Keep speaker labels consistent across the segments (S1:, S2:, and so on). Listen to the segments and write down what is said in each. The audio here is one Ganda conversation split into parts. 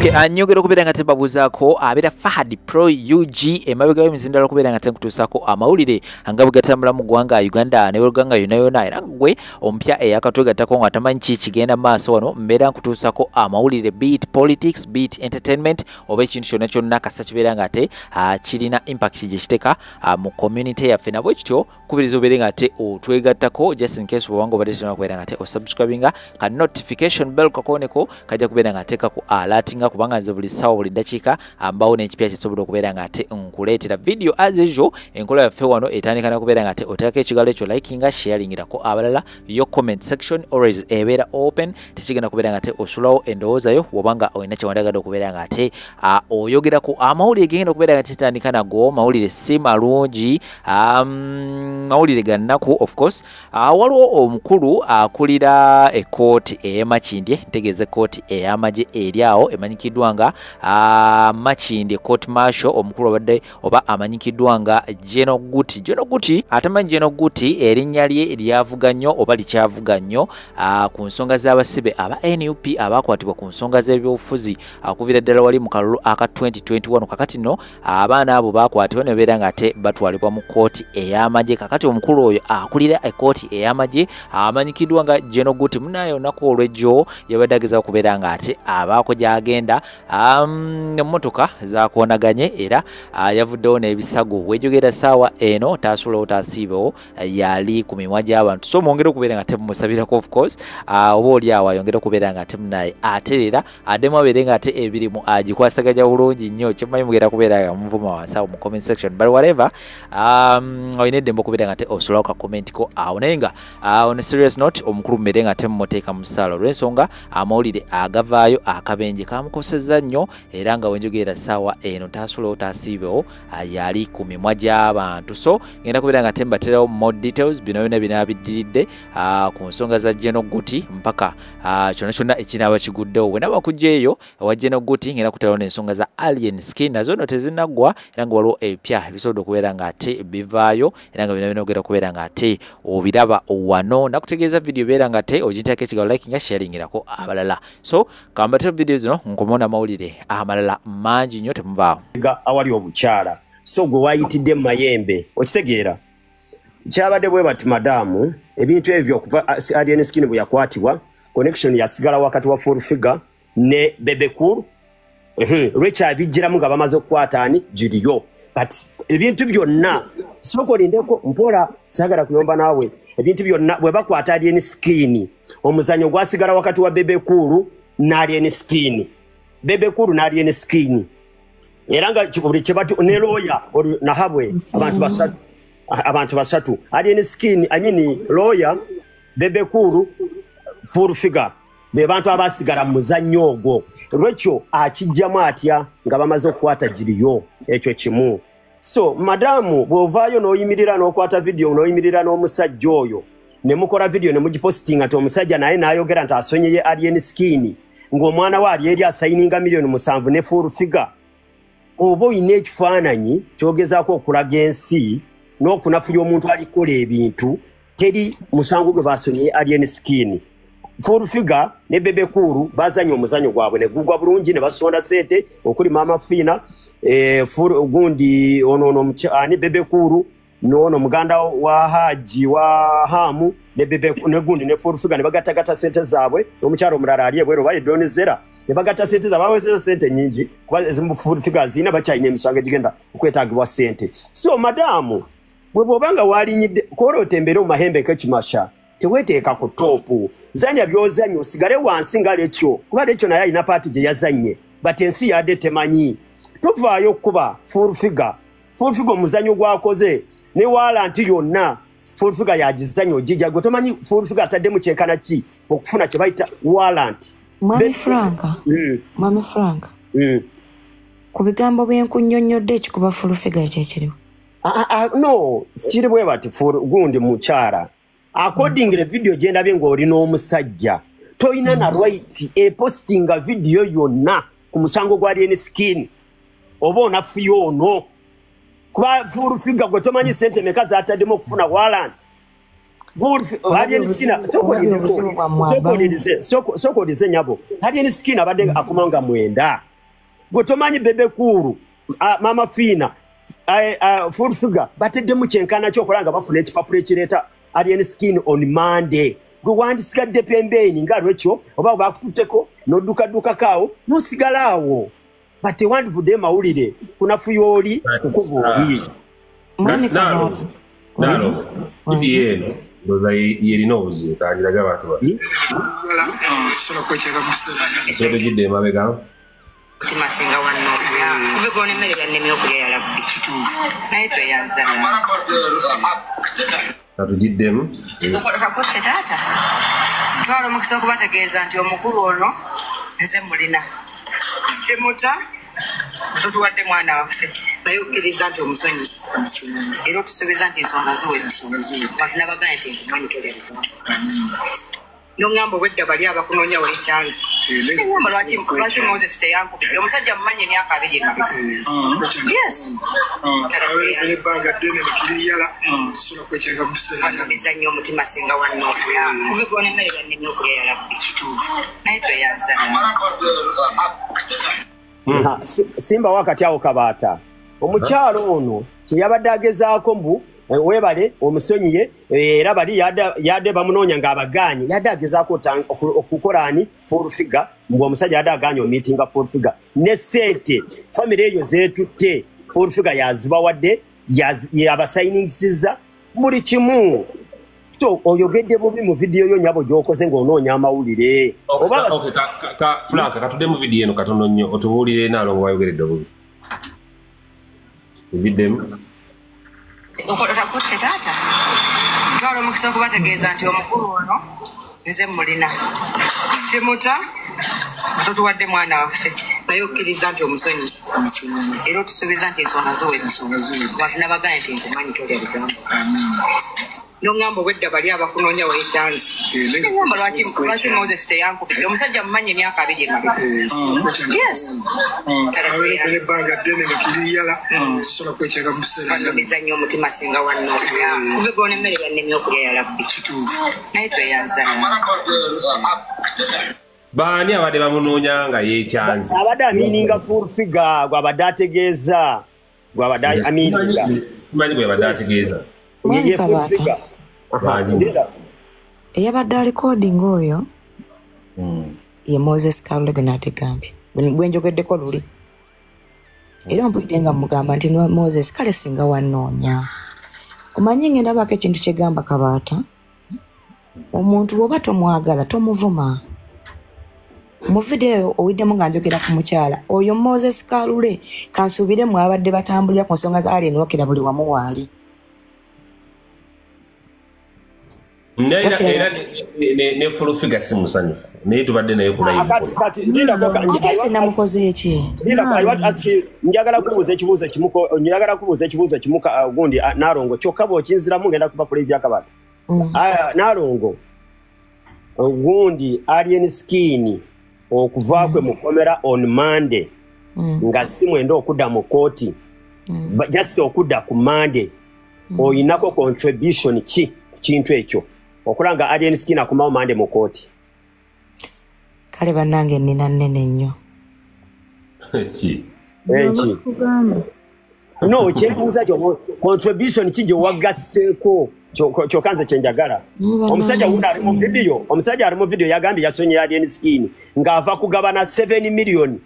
S1: Okay, anyogera okubeera nga tebabuuzaako abeera Fahad Pro UG emabega w'emizindalo okubeera nga tenkutuusaako amawulire nga bwe gatambula mu ggwanga Uganda ne bwe yonna yonna, era gwe omupya eyakatwegattako nga tamanyi ki kigenda mu maaso wano, mbeera nkutuusaako amawulire, be it politics, be it entertainment, oba ekintu kyonna kyonna kasa kibeera nga ate kirina impact gye kiteeka mu community yaffe. Nabwe kityo kubiriza obeere nga ate otwegattako, just in case bw'obanga obadde tonnaba kubeera nga ate osubscribinga, ka notification bell kakooneko kajja kubeera nga ateeka ku alertinga, kubanga nze buli ssaawa, buli ddakiika mbawo n'ekipya kisobola okubeera nga ate nkuleetera video. As usual, enkola yaffe wano etandika na kubeera nga ate oteekako ekigalo ekyo, likinga, sharingirako abalala. Yo comment section always ebeera open, tekigenda kubeera nga ate osulawo endowooza yo bw'obanga olina kyewandagadde okubeera nga ate oyogerako. Amawulire gengenda okubeera nga tetandika nago mawulire si malungi, mawulire ga nnaku. Of course, waliwo omukulu akulira ekkooti ey'e Makindye, ntegeeza ekkooti ey'amagye eri awo emanyikiddwa nga Makindye Court Martial. Omukulu obadde oba amanyikiddwa nga General Gutti. General Gutti, atamanyi General Gutti, erinnya lye lyavuga nnyo oba likyavuga nnyo ku nsonga z'abasibe aba NUP abakwatibwa ku nsonga z'ebyobufuzi okuviira ddala wali mu kalulu aka 2021. Kakati nno abaana abo bakwatibwa ne babeera nga ate batwalibwa mu kkooti ey'amagye. Kakati omukulu oyo akulira ekkooti ey'amagye amanyikiddwa nga General Gutti, munaye olunaku olw'ejjo yabadde agezaako okubeera nga ate abaako gy'agenda, emmotoka zakoonaganye era yavuddewo n'ebisago. Wejogera ssaawa eno taasuulawo taasiibewo, yali ku mimwa gy'abantu. So mwongere okubeera nga temumusabirako, of course, oba oli awo ayongere okubeera nga temunaye atereera addemu abeere nga ate ebirimu agikwasaganya bulungi nnyo. Kyemmanyi mugenda kubeera nga muvuma wansi awo mu comment section, but whatever, olina eddembe okubeera nga ate osulawo ka comment ko awo. Naye nga on a serious note, omukulu mubeere nga temumuteeka mu ssaala olw'ensonga amawulire agavaayo akabenje kamukosezza nnyo, era nga wenjogerera ssaawa eno taasulewo taasiibewo, yali ku mimwa gy'abantu. So ngenda kubeera nga tembaterawo more details, bino byonna binaabiddiridde ku nsonga za General Gutti mpaka kyonna kyonna ekinaaba kiguddewo. Bwe naba kujja eyo ewa General Gutti, ngenda kuterawo n'ensonga za Alien Skin, nazo nno tezinnaggwa, era nga waliwo ebipya ebisobodde okubeera nga ate bivaayo, era nga bino byonna ogenda kubeera nga ate obiraba wano. Nakutegeeza video beera nga ate ogiteekako ekigalo, like nga sharingirako abalala. So kambatero video zino, nkomawo n'amawulire amalala mangi nnyo, temubaawo.
S2: Awali obukyala, so gwe wayitidde mu mayembe, okitegeera kyabadde bwe bati. Madaamu, ebintu ebyo okuva Alien Skin bwe yakwatibwa, connection yasigala wakati wa Full Figure ne Bebe Cool. Lwekyabijjiramu nga bamaze okukwata ani giriyo, but ebintu byonna, sooka olindeko mpola, saagala kuyomba naawe. Ebintu byonna bwe bakwata Alien Skin, omuzanyo gwasigala wakati wa Bebe Cool n'Alien Skin, Bebe Cool n'Alien Skin, era nga buli kyebatu ne lawyer nahabwe abantu basatu, abantu basatu: Alien Skin, I mean lawyer, Bebe Cool, Full Figure, be bantu abasigala mu muzannyo ogwo. Lwekyo akijjamu atya nga bamaze okukwata giriyo? Ekyo kimu. So madamu, bw'ovaayo n'oyimirira n'okwata vidiyo n'oyimirira n'omusajja oyo ne mukola vidiyo ne mugipositinga nti omusajja naye n'ayogera nti asonyeye Alien Skin, ng'omwana we ali eri asayininga miliyoni 7 ne Full Figure, oba olina ekifaananyi kyogezaako okulaga ensi n'okunafuya omuntu alikola ebintu. Teri musango gwe basonyiye Alien Skin. Full Figure ne Bebe Cool bazanye omuzanyo gwabwe ne gugwa bulungi ne basonda sente okuli Mama Fina, full gundi ono ono ani Bebe Cool nono muganda wa Haji wa Hamu ne Bebe ne gundi ne Full Figure ne bagatagata sente zaabwe n'omukyalo omulala ali ebweru oba Donizera ne bagata sente zaabwe. Bawezeza sente nyingi kuba ezimu Full Figure zina bakyalina emisango egigenda okwetaagibwa sente. So madamu, bwe bw'obanga walinyidde kola otembere mu mahembe kekimasha, teweteeka ku top, zanya by'ozanya osigale wansi nga lekyo, kuba lekyo naye alina part gye yazanye, but ensi yadde temanyi. Tuvaayo okuba Full Figure, Full Figure omuzanyo gwakoze ne warrant yonna Full Figure yagizanya ogijja. Gwe tomanyi Full Figure ataddemu kyenkana ki okufuna kye bayita warrant.
S3: Mwami Franka, Mwami Franka, ku bigambo byenkunnyonnyodde, ekikuba Full Figure kyekiriwo?
S2: Ah, ah, no, kiri bwe bati, gundi mukyala, according the video gye ndabye ng'oli n'omusajja, toyina na right epostinga video yonna ku musango gwa Alien Skin, oba onafuya ono, kuba Full Figure gwe tomanyi sente meka zataddemu okufuna warrant.
S3: Olabye obuzibu bwammwe abamu.
S2: Sooka olize nyabo. Alien Skin abadde akomanga 9. Gwe tomanyi Bebe Cool, Mama Fiina, Full Figure bateddemu kyenkana kyokola nga bafuna ekipapula ekireeta Alien Skin on Monday. Gwe wandisigadde pembeeni nga lwekyo oba bakututteko n'oddukadduka awo n'osigala awo, but tewandivudde mawulire kunafuya oli kukuba oli.
S4: Nalo vidiyo eno ndowooza yerina obuzibu, kangiraga abantu bano tugidde emabega.
S5: Mutima wanno kuve gona emmere yannemye okulya yalabbi, naye tweyanza
S4: katugiddemu.
S5: Kakutte taata, twala omukisa okubategeeza nti omukulu ono nze mulina simuta, totuwadde mwana waffe, naye okkiriza nti omusonyi era otusuubiza nti ensonga ziwedde. Nabagambye nti nkumanyi tolya bigambo, nongamba obwedda bali abakunoonya weekyanze. Ngamba lwaki Moses teyankubidde? Omusajja mumanyi emyaka 2 emabega. Yes, anumiza nnyo omutima singa wanno kuve gona emmere yannemye okulya yalabbi, naye tweyanza.
S2: Simba wakati awo Kabaata, omukyalo ono kyeyabadde agezaako mbu webale omusonyiye, era bali yadde bamunoonya ng'abagaanye, yadde agezaako okukola ani Full Figure, mbu omusajja yadde agaanye omiitinga Full Figure ne ssente famire eyo zeetutte Full Figure yazibawadde, yabasayiningisizza buli kimu. So oyogedde bubi mu vidiyo yo nyabo gy'okoze ng'onoonya amawulire.
S4: Frank, katudde mu vidiyo eno katono nnyo otubuulire Nalongo wayogeredde obubi. Ogiddemu.
S5: Kakutte taata, twala omukisa okubategeeza nti omukulu ono nze mulina simuta, totuwadde mwana waffe, naye okkiriza nti omusonyi era otusuubiza nti ensonga ziwedde. Nabagambye nti nkumanyi tolya bigambo, nongamba obwedda bali abakunoonya weekyanze. Ngamba lwaki Moses teyankubidde? Omusajja mumanyi emyaka 2 emabega. Yes, anumiza nnyo omutima singa wanno kuve gona emmere yannemye okulya yalabbi, naye tweyanza.
S4: Baani abadde bamunoonya nga yeekyanze?
S2: Abadde amiininga Full Figure, gwabadde ategeeza, gwabadde amiininga.
S4: Simanyi bwe yabadde ategeeza.
S3: Eyabadde alikodinga oyo ye Moses Kalule gwe naategambye gwe njogeddeko luli, era mpulidde nga mugamba nti Moses kale singa wannoonya. Omanyi ngenda baako ekintu kyegamba Kabaata, omuntu bw'oba tomwagala tomuvuma. Mu vidiyo owiddemu nga njogera ku mukyala oyo Moses Kalule, kansuubire mwabadde batambulira ku nsonga za Alien Wakira buli wamu waali.
S4: Era ne Full Figure si musanyufu, naye tubadde naye ku live.
S3: Ate nze namukoze eki?
S2: Njagala kubuuza ekibuuzo kimu, njagala kubuuza ekibuuzo kimu gundi Nalongo, kyokka bw'okinziramu ngenda kuba kule ebyakabata. Nalongo, gundi Alien Skin okuva kwe mukomera on Monday nga si mwenda okudda mu kooti, just okudda ku Monday, oyinako contribution ki ku kintu ekyo okulanga Alien Skin akomawo Monday mu kooti?
S3: Kale bannange nnina nnene nnyo.
S4: Ki?
S2: No, kyembuuza kyo contribution ki gye wagasseeko kyokka nze kye njagala. Omusajja wuno ali mu vidiyo, omusajja ali mu vidiyo yagambye yasonye Alien Skin ng'ava kugabana 7 million.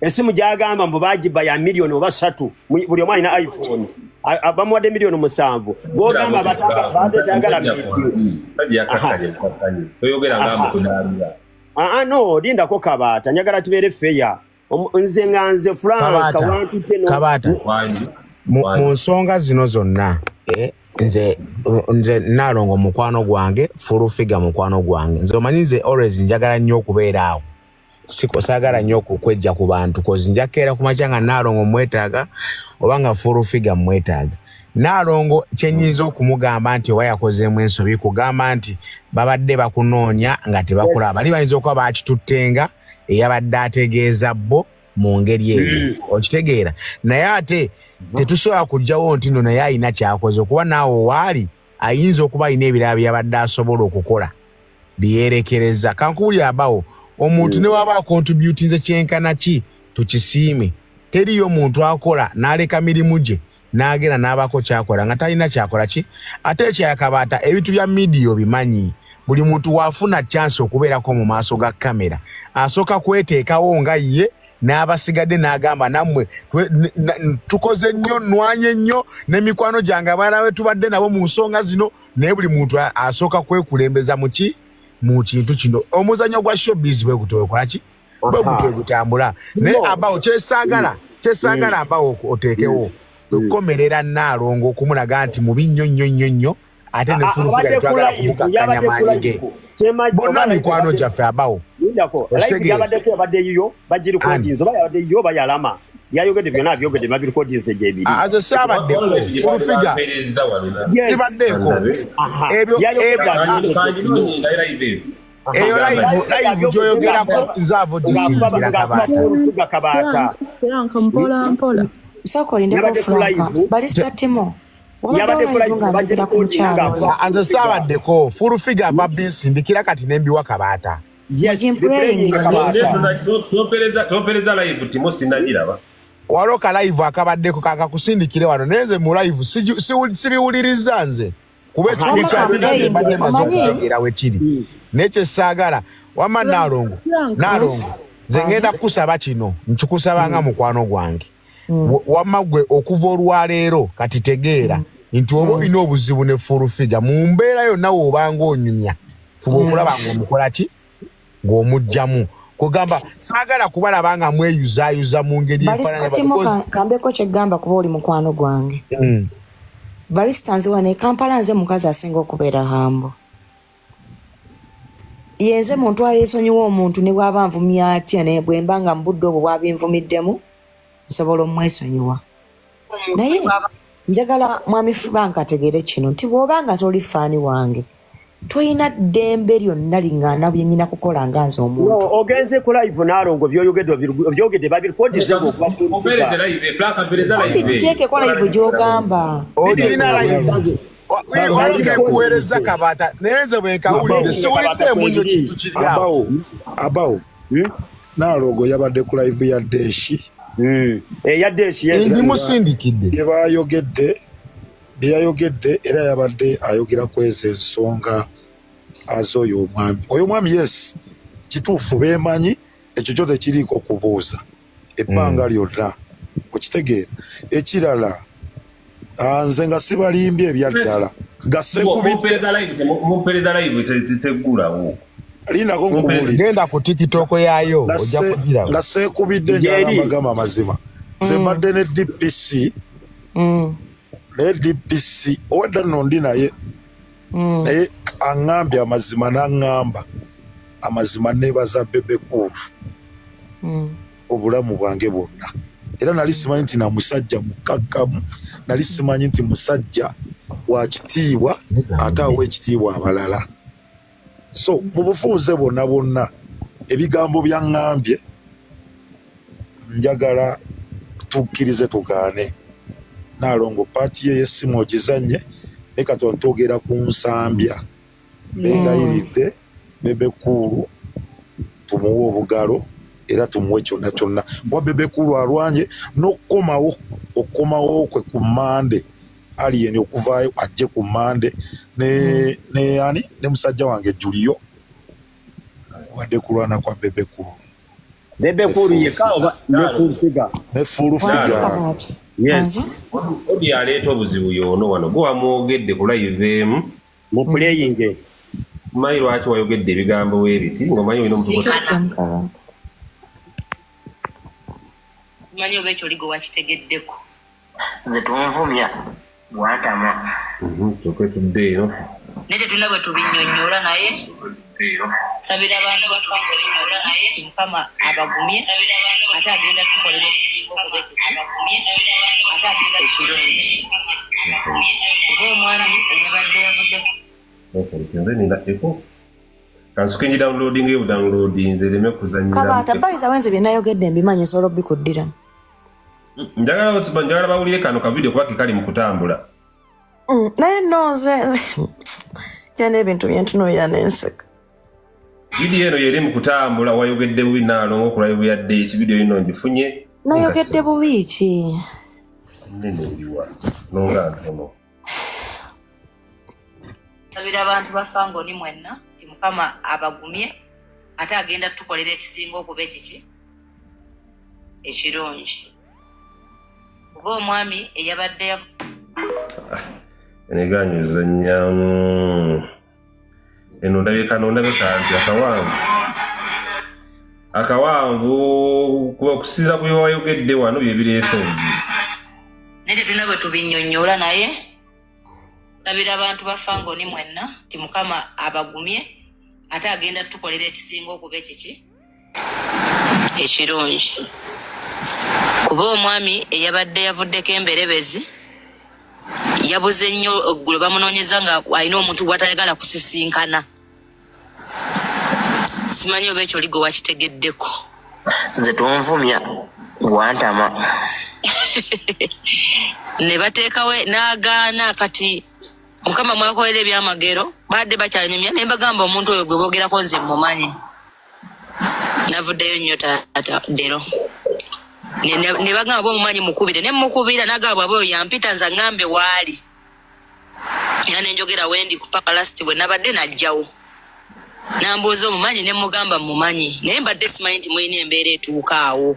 S2: Esimu gy'agamba mbu bagiba ya miliyoni oba 3, buli omu alina iPhone. Bamuwadde miliyoni 7. Bw'ogamba bateetagala meeting. No, lindako Kabaata, njagala tubeere fair. Nze nga nze Frank
S6: Kabaata, mu nsonga zino zonna nze Nalongo mukwano gwange, Full Figure mukwano gwange. Nze omanyi nze always njagala nnyo okubeera awo, saagala nnyo okukwejja ku bantu, kozi nja keera ku makya nga Nalongo mwetaaga oba nga Full Figure mwetaaga. Nalongo kyenyinza okumugamba nti oba yakozeemu ensobi kugamba nti babadde bakunoonya nga tebakulaba. Bali bayinza okuba bakituttenga eyabadde ategeeza bo mu ngeri eyo, okitegeera. Naye ate tetusobola kujjawo nti nno naye alina kyakoze, okuba naawe waali ayinza okuba alina ebirala byabadde asobola okukola byerekereza. Kankubulira abawo omuntu ne waba akontributinze kyenkana ki Tukisiime. Teriyo muntu akola n'aleka mirimu gye n'agenda n'abaako kyakola nga talina kyakola ki. Ate ekirala Kabaata, ebintu bya media obimanyi. Buli muntu wafuna chance okubeerako mu maaso ga kamera asooka kweteekawo nga ye n'abasigadde n'agamba nammwe tukoze nnyo, nnwanye nnyo n'emikwano gyange abalala be tubadde nabo mu nsonga zino. Naye buli muntu asooka kwekulembeza mu ki, mu kintu kino. Omuzannyo gwa showbiz bwe gutyo bwekola ki, bwe gutyo gutambula. Naye abawo kyesaagala abawo oteekewo okukomerera Nnaalongo okumulaga nti mubi nnyo nnyo nnyo nnyo, ate ne Full Figure twagala kumukakkanya maanyi ge. Bonna mikwano gyaffe abawo.
S2: Yabaddeko yabadde yiyo bagirikodinze oba yabadde yiyo oba yalama yayogedde byonna abyogedde babirikodinze gyebiri.
S6: Azo saabaddeko Full Figure kibaddeeko ebyo eyo live gyoyogerako nze avo gisindikira Kabaata.
S2: Kabaata
S7: mpola mpola.
S3: Sooka olindeko Frank, Barista Timo.
S2: Yabadde ku live
S3: nga ku mukyalo oyo.
S6: Nze saabaddeko Full Figure babinsindikira kati nembiwa Kabaata.
S2: Yes,
S4: Tompereza live Timo sinagiraba.
S6: Waliwo ka live akabaddeko kakakusindikire wano, naye nze mu live sibiwuliriza nze kuba ekintu kyanze mbadde maze okutegeera we kiri. Naye kye saagala wamma Nnaalongo, Nnaalongo nze ngenda kukusaba kino, nkikusaba nga mukwano gwange. Wamma gwe okuva olwaleero kati tegeera nti oba olina obuzibu ne Full Figure mu mbeera yonna w'obanga onyumya, fuba okulaba ng'omukola ki, ng'omuggyamu. Kugamba saagala kubalaba nga mweyuzaayuza mu ngeri
S3: efaanana. Kambeko kye ggamba kuba oli mukwano gwange. Barista nze wano e Kampala nze mukazi asinga okubeera humble. Yenze muntu aleesonyiwa omuntu ne bw'aba nvumya atya, naye bwe mba nga mu budde obwo bw'abinvumiddemu nsobola omwesonyiwa. Naye njagala mwami Frank ategeere kino nti bw'oba nga toli fan wange toyina ddembe lyonna liŋŋaana bye nnyina kukola nga nze omuntu.
S2: Ogenze ku live Nnaalongo by'oyogedde obyogedde babirikodinze okuva Full Figure.
S3: Ati kiteekeko live gy'ogamba.
S6: Ogirina live. Waliwo kekuweereza Kabaata, naye nze bwe nkawulidde siwuliddeemu nnyo kintu kiri awo.
S8: Abawo Nnaalongo yabadde ku live ya Deshi.
S2: Eya Deshi yes.
S6: Ngimusindikidde.
S8: Bye bayogedde byeyayogedde era yabadde ayogera ku ezo ensonga az'oyo omwami. Oyo omwami yes kituufu beemanyi, ekyo kyo tekiriiko kubuuza ebbanga lyonna okitegeera. Ekirala nze nga sibalimbye ebyaddala nga
S4: Mumpereza live teggulawo.
S8: Linako nkubuulire.
S6: Genda ku TikTok yaayo ojja kugiraba.
S8: Nga seekubidde njagala mbagamba amazima. Nze mbadde ne DPC. Naye DPC owedda nno ndi naye, naye aŋŋambye amazima n'aŋŋamba amazima neebaza Bebe Cool obulamu bwange bwonna. Era nali simanyi nti na musajja mukkakkamu, nali simanyi nti musajja wa kitiibwa ate awa ekitiibwa abalala. So mu bufunze bwonna bwonna ebigambo byaŋŋambye njagala tukkirize tugaane. Nnaalongo part ye y'essimu ogizannye, naye kati ntwogera ku Nsambya. Beegayiridde Bebe Cool tumuwe obugalo era tumuwe kyonna kyonna. Kuba Bebe Cool alwanye n'okukomawo, okukomawo kwe ku Mmande, Alien okuvaayo ajje ku Mmande ne ani ne musajja wange Julio, kubadde kulwana kwa Bebe Cool.
S2: Bebe Cool yekka oba ne Full Figure?
S8: Ne Full Figure.
S2: Yes.
S4: Odi aleeta obuzibu y'ono wano gwe wamwogedde ku live emu.
S2: Mu playing.
S4: Manyi lwaki wayogedde ebigambo weebiti ng'omanyi olina omutuko.
S5: Manyi oba ekyo oligo wakitegeddeko.
S9: Nze tonvumya bw'atama.
S4: Sooka tudde eno.
S5: Naye tetulina bwe tubinnyonnyola naye sabira abantu bafange binnyonnyola naye nti Mukama abagumye ate agenda tukolera ekisinga okuba ekiki ate agenda ekirungi. Kuba omwami eyabadde yavudde
S4: Nze nina eko. Kansuke ngi downloading eyo downloading nze leme kuzannyira.
S3: Kabaata bayiza wenze bye nayogedde mbimanyi nsobola obikuddira.
S4: Njagala bawulire kano ka video kuba ke kali mu kutambula.
S3: Naye nno nze kyana ebintu bye ntunuulira n'enseka.
S4: Vidiyo eno yeri mu kutambula, wayogedde bubi Naalongo ku live yadde eki, vidiyo ino ngifunye.
S3: Nayogedde bubi ki?
S4: Nene eriwa nonga ntono.
S5: Nsabira abantu ba Fangoni mwenna nti Mukama abagumye, ate agenda tukolera ekisinga okuba ekiki ekirungi. Oba omwami eyabadde
S4: Eneganyuza nnyamu. Eno ndabika nti akawanvu. Akawanvu kuba okusinziira ku bye wayogedde wano bye bireese obuzibu.
S5: Naye tetulina bwe tubinnyonnyola, naye nsabira abantu ba Fangoni mwenna nti Mukama abagumye, ate agenda tukolera ekisinga okuba ekiki ekirungi. Kuba omwami eyabadde yavuddeko emberebezi yabuze nnyo eggulo, bamunoonyeza nga alina omuntu gw'atayagala kusisinkana. Simanyi oba ekyo oli gwe wakitegeddeko.
S9: Nze tonvumya, wantama.
S5: Ne bateekawo n'agaana. Kati Mukama mwakolera ebyamagero, badde bakyanyumya ne mbagamba omuntu oyo gwe boogerako nze mmumanyi. Navuddeyo nnyo taata Dero. Ne bagamba oba omumanyi mukubire, ne mmukubira n'agamba bw'aba oyo yampita nze aŋŋambe waali. Era ne njogera wendi ku paka last bwe nabadde najjawo. Nambuuza omumanyi ne mmugamba mmumanyi, naye mbadde simanyi nti mulina embeera etuuka awo.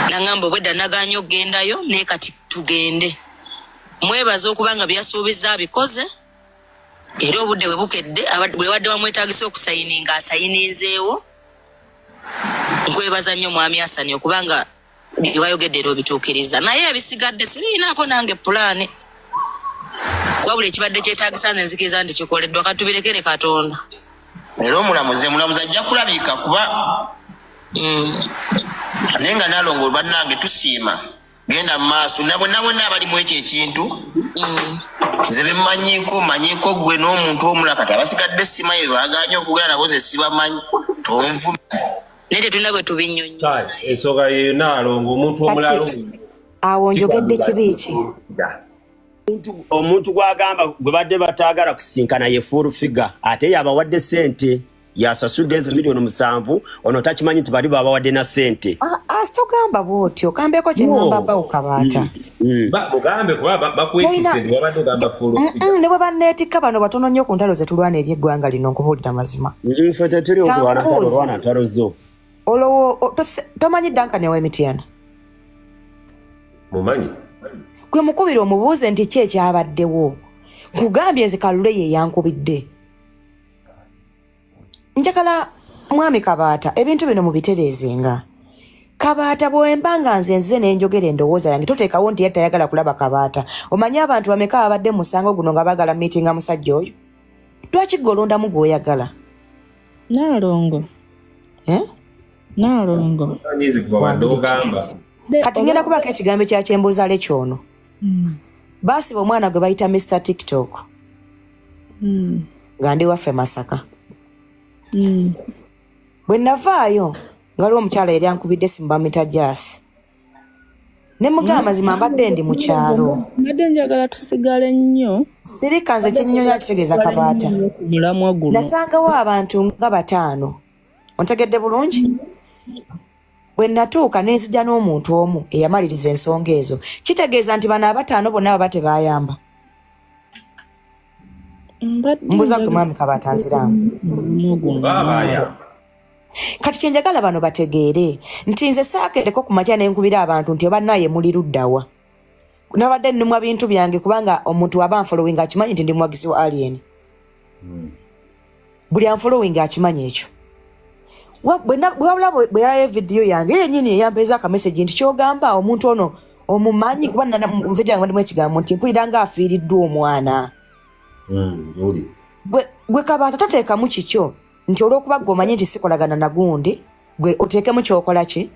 S5: Naŋŋamba obwedda nagaanye okugendayo, naye kati tugende. Mwebaza okuba nga byasuubizza abikoze, era obudde bwe bukedde, bwe wadde wamwetaagisa okusayininga asayininzeewo. Nkwebaza nnyo Mwami Asani okubanga bye wayogedde era obituukiriza, naye ebisigadde sirinaako nange pulaani. Wabula ekibadde kyetaagisa nze nzikiriza nti kikoleddwa, katubirekere Katonda.
S9: Era omulamuzi ajja kulabika kuba naye nga Naalongo bannange tusiima, genda mu maaso nabwe abali mu ekyo ekintu. Nze bemmanyiiko manyiiko ggwe n'omuntu omulala, kati abasigadde simanyi be baagaanye okugenda nabo nze sibamanyi. Tonvumya.
S5: Naye tetulina bwe tubinnyonnyola.
S4: Ensonga ye Naalongo omuntu omulala.
S3: Awo njogedde kibi ki?
S2: Omuntu gw'agamba gwe badde bataagala kusinkana ye full figure, ate yabawadde ssente, yasasudde ezo 7,000,000, ono takimanyi nti bali babawadde na ssente.
S3: Togamba bw'otyo, kambeeko kye ŋŋamba Bawo Kabaata.
S4: Mugambe kuba bakwetisse nti babadde ogamba full figure.
S3: Ne bwe banneetikka bano batono nnyo ku ntalo ze tulwana eri eggwanga lino, nkubuulira mazima.
S2: Ffe tetuli okulwana ntalo, lwana ntalo zo.
S3: Olwo tomanyi Duncan ow'Emityana?
S4: Mumanyi.
S3: Gwe mukubira omubuuze nti ki ekyabaddewo. Nkugambye nze Kalule ye yankubidde. Njagala Mwami Kabaata ebintu bino mubitereezenga. Kabaata bwemba nga nze nzize ne njogera endowooza yange, toteekawo nti ye tayagala kulaba Kabaata. Omanyi abantu bameka ababadde mu musango guno nga baagala miitinga musajja oyo? Lwaki ggwe olondamu gw'oyagala?
S7: Naalongo. Naalongo.
S3: Kati ngenda kubako ekigambo ekya kyembuuza kyono. Baasiba omwana gwe bayita Mr TikTok. Nga ndi waffe Masaka. Bwe navaayo nga waliwo omukyala yali ankubidde essimu bamuyita Jaasi. Ne mugamba mazima mbadde ndi mu kyalo.
S7: Mbadde njagala tusigale nnyo.
S3: Sirika nze kyennyonnyola kitegeeza Kabaata. Nasangawo abantu nga 5. Ontegedde bulungi? Bwe natuuka ne nzija n'omuntu omu eyamaliriza ensonga ezo. Kitegeeza nti bano 5 bonna baba tebaayamba. Mbuuza gwe Mwami Kabaata nziraamu. Kati kye njagala bano bategeere nti nze saakeddeko ku makya ne nkubira abantu nti oba naye muli luddawa. Nabadde nnumwa bintu byange kubanga omuntu aba anfollowing akimanyi nti ndi muwagizi wa Alien. Buli anfollowing akimanyi ekyo. Wabula bwe yalayo vidiyo yange yennyini eyampeeza akamessage nti ky'ogamba omuntu ono omumanyi, kuba mu vidiyo yange mulimu ekigambo nti mpulira nga afiiriddwa omwana. Gwe Kabaata toteekamu kikyo nti olw'okuba gwe omanyi nti sikolagana na gundi, gwe oteekemu ky'okola ki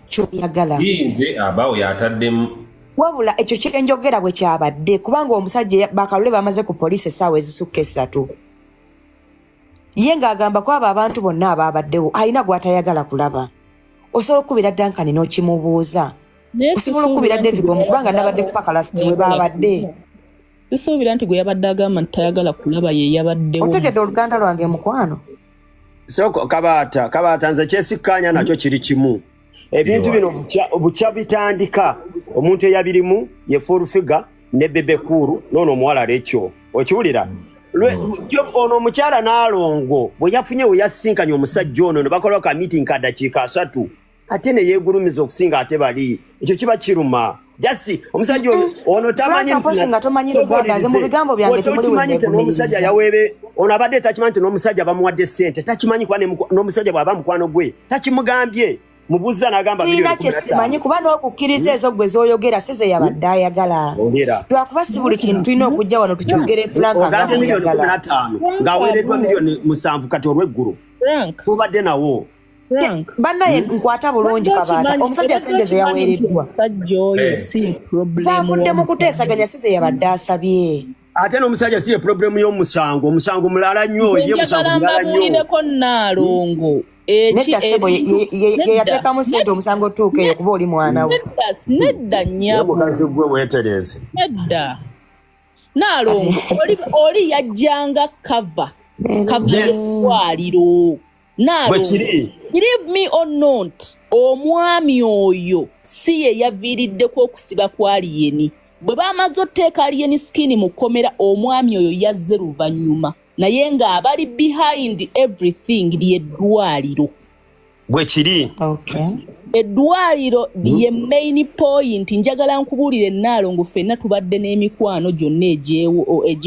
S3: ky'oyagala.
S4: Nze abawo yataddemu.
S3: Wabula ekyo kyenjogera bwe kyabadde, kubanga omusajja Bakalule bamaze ku poliisi essaawa ezisukka 3. Ye ng'agamba ku abo abantu bonna abaabaddewo alina gw'atayagala kulaba. Osobola okukubira Duncan n'okimubuuza. Osobola okukubira David kubanga nabadde ku paka last we baabadde.
S7: Sisuubira nti gwe yabadde agamba nti tayagala kulaba ye yabaddewo.
S3: Otegedde oluganda lwange mukwano.
S2: So kabaata nze kyesikkaanya nakyo kiri kimu. Ebintu bino bukya bitandika omuntu eyabirimu ye Full Figure ne Bebe Cool n'ono omuwala Rachel. Okiwulira? Ono omukyala Naalongo bwe yafunye we yasinkanye omusajja ono ne bakola ka meeting ka dakiika 3 ate ne yeegulumiza okusinga ate bali. Ekyo kiba kiruma. Just omusajja ono tamanyi
S3: nga tomanyi Luganda, nze mu bigambo byange temuli
S2: n'omusajja yaweebe ono abadde takimanyi nti n'omusajja bamuwadde ssente, takimanyi kuba n'omusajja bw'aba mukwano gwe takimugambye. Mubuuza n'agamba
S3: sirina kye simanyi kuba n'okukkiriza ezo gwe z'oyogera si ze yabadde ayagala. Lwakuba si buli kintu tulina okujja wano tukyogere Frank nga
S2: bw'oyagala. 15 ng'aweereddwa miliyoni 7 kati olw'eggulu. Tubadde nawo.
S3: Bannaye nkwata bulungi Kabaata, omusajja ssente ze yaweereddwa. Zaavudde mu kuteesaganya si ze yabadde asabye.
S2: Ate n'omusajja si ye problemu y'omusango, omusango mulala nnyo, ye musango mulala nnyo.
S7: Njagala Naalongo.
S3: Nedda ssebo, ye yateekamu ssente omusango otuuka eyo kuba oli mwana we.
S7: Nedda nnyabo.
S2: Omukazi gwe weetereeze.
S7: Nedda. Naalongo, oli yajjanga cover. Cover y'eddwaliro. Naalongo, believe me or not, omwami oyo si ye yaviiriddeko okusiba kwa Alien. Bwe bamaze otteeka Alien Skin mu kkomera, omwami oyo yazze luvannyuma. Naye ng'abali behind everything ly'eddwaliro.
S2: Bwe kiri.
S3: Okay.
S7: Eddwaliro ye main point. Njagala nkubuulire Naalongo, ffenna tubadde n'emikwano gyonna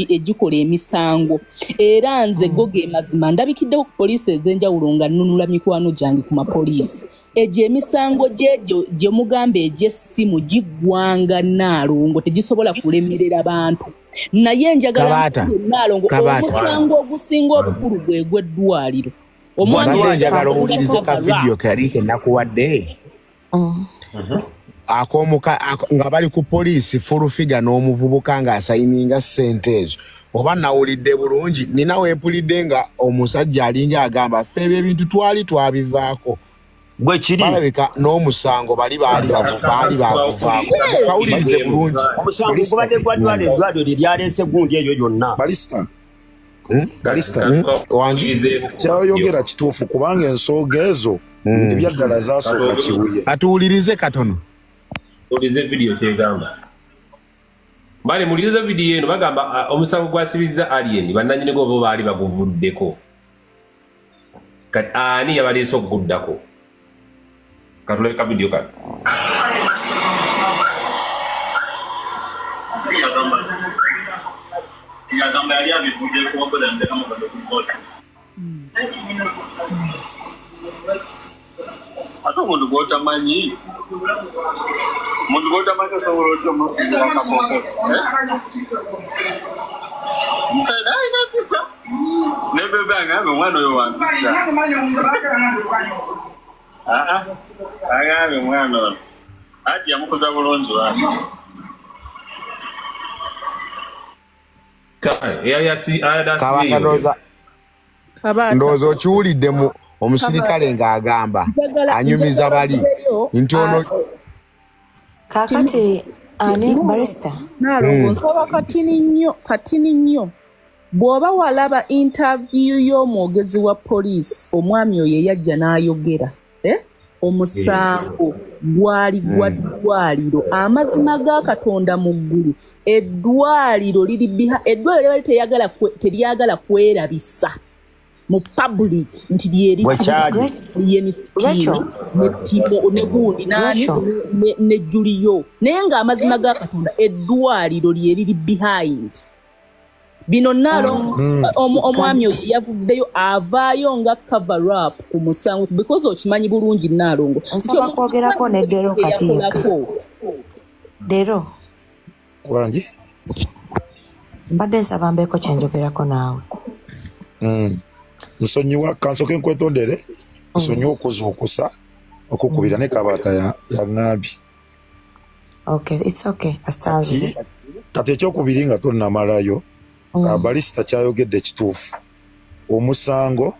S7: egikola emisango. Era nze go ge mazima ndabikiddeko ku poliisi ez'enjawulo nga nnunula mikwano gyange ku mapoliisi. Egyo emisango gye mugamba egy'essimu giggwanga Naalongo, tegisobola kulemerera bantu. Naye njagala Naalongo, omusango ogusinga obukulu gwe gw'eddwaliro.
S6: Omwana njagala owulirize ka vidiyo kali ke nakuwadde. Ak'omuka nga bali ku poliisi Full Figure n'omuvubuka ng'asayininga ssente ezo. Oba nawulidde bulungi, nina we mpulidde nga omusajja alinga agamba ffe ebyo ebintu twali twabivaako.
S2: Bwe kiri.
S6: Balabika n'omusango bali baali baguvaako. Kawulirize bulungi.
S2: Omusango gubadde gwa ddwaliro, eddwaliro lye lyaleese gundi eyo yonna.
S8: Balista. Kyayoyogera kituufu kubanga ensonga ezo ebyaddala zaasooka Kibuye.
S6: Atuwulirize katono.
S4: Tuwulirize vidiyo kyegamba. Bale muwulirize vidiyo eno bagamba omusango gwasibizza Alien bannannyini gwo bo baali baguvuddeko. Kati ani yabaleese okuguddako? Katulabe ka vidiyo kano.
S10: Yagamba yali abivuddeko wakola ndeka mu kkooti. Ate omuntu gw'otamanyi, osobola otya omusingira akakookolo? Omusajja alina mpisa. Ne Bebe agambye omwana oyo wa mpisa. Agambye omwana ono. Anti yamukuza bulungi wange.
S6: Ndowooza okiwulidde omusirikale ng'agamba anyumiza bali nti ono
S3: kaakati ani barista.
S7: Naalongo nsaba katini nnyo. Bw'oba walaba interview y'omwogezi wa poliisi, omwami oyo eyajja n'ayogera omusango gwali gwa ddwaliro. Amazima ga Katonda mu ggulu, eddwaliro liri biha, eddwaliro libali teryagala kwerabisa mu public nti lyeri Skin ne Timo ne gundi nani ne Julio, naye ng'amazima ga Katonda eddwaliro lyeriri behind bino. Nalo omwami oyo yavuddeyo avaayo nga cover up ku musango because okimanyi bulungi Naalongo.
S3: Nsaba kwogerako ne Dero kati yekka. Dero.
S8: Wangi?
S3: Mbadde nsaba mbeeko kye njogerako naawe.
S8: Nsonyiwa, kansooke nkwetondere, nsonyiwa okuzuukusa okukubira ne Kabaata yaŋŋambye.
S3: Okay, it's okay. Astanze.
S8: Kati ekyokubiri nga tonnamalayo, Balista kyayogedde kituufu. Omusango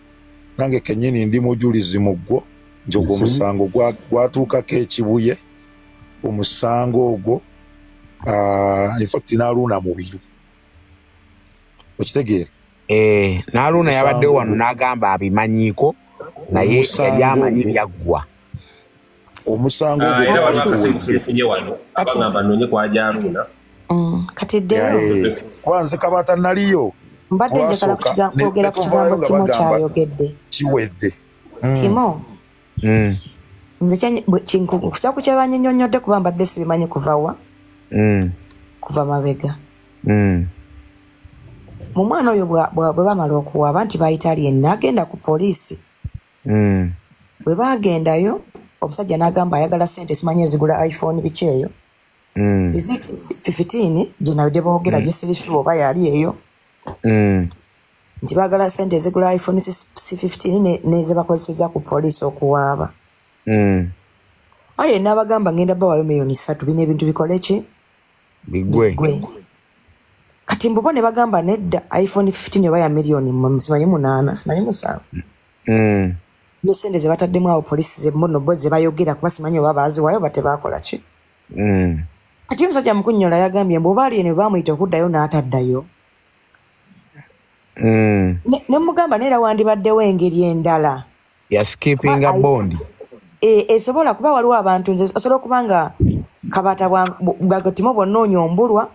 S8: nange kennyini ndi mujulizi mu gwo, nti ogwo omusango gwatuukako ekibuye, omusango ogwo in fact n'aluuna Mubiru. Okitegeera?
S6: Naluna yabadde wano n'agamba abimanyiiko naye yali amanyi byaggwa.
S8: Omusango
S4: era waliwo wano abagamba nnoonye kwa Haruna.
S3: Kati ddeyo
S8: kwanze Kabaata naliyo
S3: mbadde njagala kwogera ku kigambo Timo kyayogedde
S8: kiwedde.
S3: Timo, nze nkusa ku kyebannyonnyodde kuba mbadde sibimanyi kuva wa kuva mabega. Mu mwana oyo bwe bamala okuwaaba nti bayita Alien n'agenda ku poliisi. Bwe baagendayo omusajja n'agamba ayagala ssente simanyi ezigula iPhone biki eyo. Is it 15 gye nabadde boogera gye siri sure oba yali eyo. Nti baagala ssente ezigula iPhone C15 nezebakozeseza ku poliisi okuwaaba. Aye n'abagamba ngenda bawaayo 3 million bino ebintu bikole ki?
S6: Bigwe.
S3: Kati mbubo ne bagamba nedda iPhone 15 oba ya 8 simanyi 8 simanyi 7. Ne ssente ze bataddemu awo poliisi ze muno bo ze bayogera kuba simanyi oba baaziwaayo oba tebaakola ki. Kati omusajja mukunnyola yagambye mbu oba Alien bamuyita okuddayo n'ataddayo. Ne mugamba neera wandibaddewo engeri endala
S6: ya skippinga bond.
S3: Esobola kuba waliwo abantu nze osobola okuba nga Kabaata bwagotimo bwonnoonya ombulwa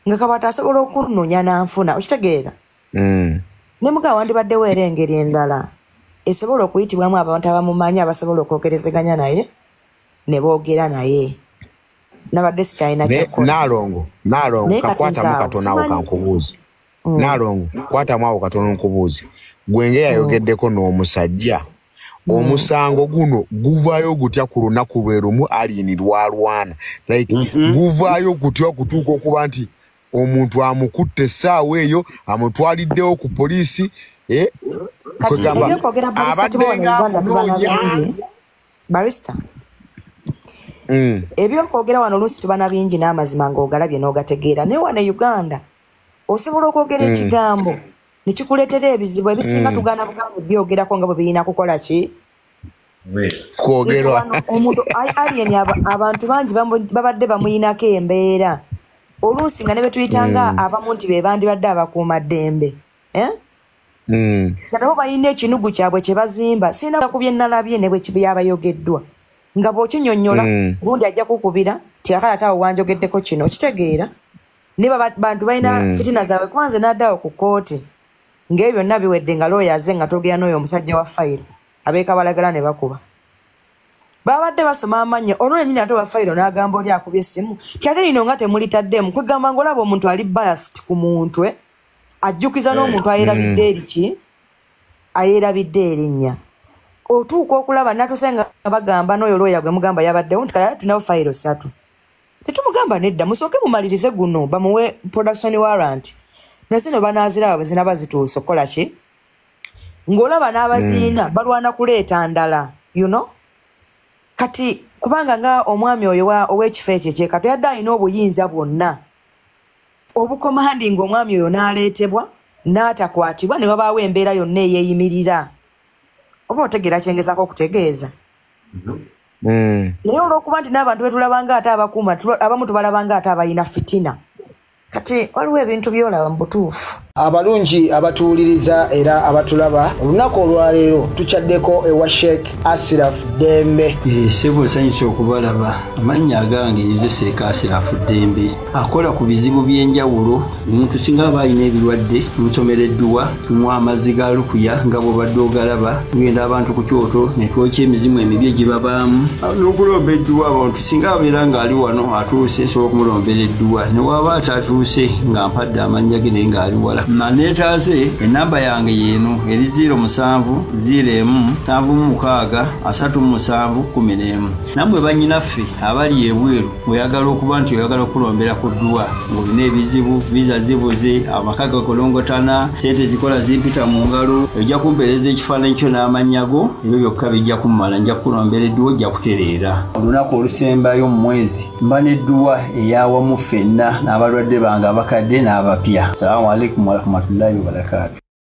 S3: nga Kabaata asobola okunnoonya n'anfuna okitegeera. Ne mugamba wandibaddewo era engeri endala esobola okuyitibwamu abantu abamumanyi abasobola okwogerezeganya naye ne boogera naye. Nabadde sikyalina kyakukola.
S6: Naalongo kakwatamu katono awo kankubuuze. Naalongo kwatamu awo katono nkubuuze. Gwe ng'eyayogeddeko n'omusajja omusango guno guvaayo gutya ku lunaku lwe lumu Alien lwalwana? Like guvaayo gutya okutuuka okuba nti omuntu amukutte essaawa eyo amutwaliddewo ku poliisi?
S3: Kati ebyokwogera barista
S6: abadde
S3: Timo wano Uganda tuba na
S6: ng'amunoonya.
S3: bingi. Barista, ebyokwogera wano oluusi tuba na bingi n'amazima ng'ogalabye n'ogategeera, naye wano e Uganda osobola okwogera ekigambo ne kikuleetera ebizibu ebisinga. Tugaana bugambo byogerako nga bwe birina kukola ki
S6: kwogerwa.
S3: Wano omuntu Alien abantu bangi babadde bamuyinako embeera oluusi nga ne be tuyitanga abamu nti be bandibadde abakuumaddembe, eh? Nga nabo balina ekinugu kyabwe kye bazimba. Sirina ku bye nalabye ne bwe byabayogeddwa nga bw'okinyonnyola gundi ajja kukubira ti akale ate awo wanjogeddeko kino okitegeera. Ne bantu balina fitina zaabwe kuba nze n'addawo ku kkooti ng'ebyo byonna biwedde nga looya azze nga twogera n'oyo omusajja wa fayiro abeekabalagala ne bakuba babadde basoma amannya olwo lennyini ate owa fayiro n'agamba oli akubye essimu ti ate lino nga temulitaddemu kwegamba ng'olaba omuntu ali biased ku muntu ajjukiza n'omuntu ayerabidde eriki ayerabidde erinnya otuuka okulaba natuuse nga bagamba n'oyo looya gwe mugamba yabaddewo nti kale tulinawo fayiro 3 tetumugamba nedda musooke mumalirize guno bamuwe production warrant nazino banaaziraba bwe zinaba zituuse okukola ki ng'olaba n'abaziina balwana kuleeta ndala you know? Kati kubanga nga omwami oyo ow'ekifo ekyo ekyekato yadde alina obuyinza bwonna obukomandi ng'omwami oyo n'aleetebwa n'atakwatibwa ne wabaawo embeera yonna eyeeyimirira oba otegeera kyengezaako okutegeeza. Naye olw'okuba nti n'abantu betulabanga ate abakuuma abamu tubalabanga ate abalina fitina kati waliwo ebintu by'olaba mu butuufu.
S11: Abalungi abatuwuliriza era abatulaba olunaku olwaleero tukyaddeko ewa Sheikh Asiraf Ddembe.
S12: Ssebo nsanyuse okubalaba. Amannya agange nze Sheikh Asiraf Ddembe, akola ku bizibu by'enjawulo. Omuntu singa aba alina ebirwadde tumusomera edduwa, tumuwa amazzi ga lukuya nga bw'obadde ogalaba, tugenda abantu ku kyoto ne twokya emizimu emibi egibabaamu n'okulomba edduwa. Abantu singa abeera ng'ali wano atuuse nsobola okumulombera edduwa, ne waba atatuuse nga mpadde amannya ge naye ng'ali wala naneetaase. Enamba yange yeeno eri 07 01 76 37 11. Nammwe bannyinaffe abali ebweru oyagala okuba nti oyagala okulombera ku dduwa ng'olina ebizibu, viza zibuze, amaka gakolongotana, sente zikola zimpita mu ngalo, ojja kumpeereza ekifaananyi kyo n'amannya go, ebyo byokka bijja kummala, nja kukulombera edduwa ojja kutereera. Olunaku olusembayo mu mwezi mba n'edduwa eyawamu ffenna n'abalwadde bange abakadde n'abapya. Salaamu alaikum warahmatullahi wabarakatu.